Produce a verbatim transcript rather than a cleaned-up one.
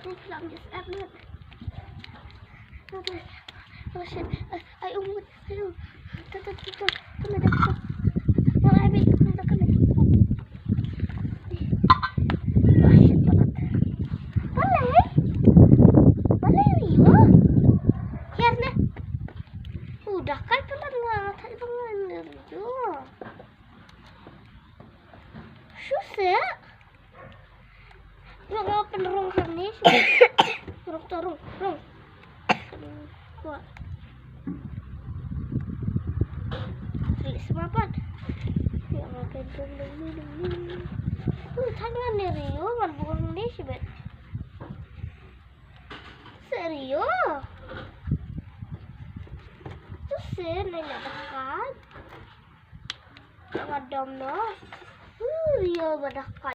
This lamp is up, look. Look, look. Oh shit. Ay, ay, oh, ay, oh. Tu, tu, tu, tu. Come here, come here. Wala, ay, wait. Come here, come here. Oh shit, balat. Balei? Balei ri ïa? Hiar ne. Udah kai palat nga, thait ba nga ri ïa. Shu seh. Nga nga pynrung hangne shu. Rung to rung, rung. Kwah. Ri smapat. Ya nga pynrung dong ni dong ni. Uh, thang ngan ne ri ïa, ngan buang ne shibet. Seh ri ïa. Tu seh ne nya dekat. Nga dom no. Uh, ri ïa ba dekat.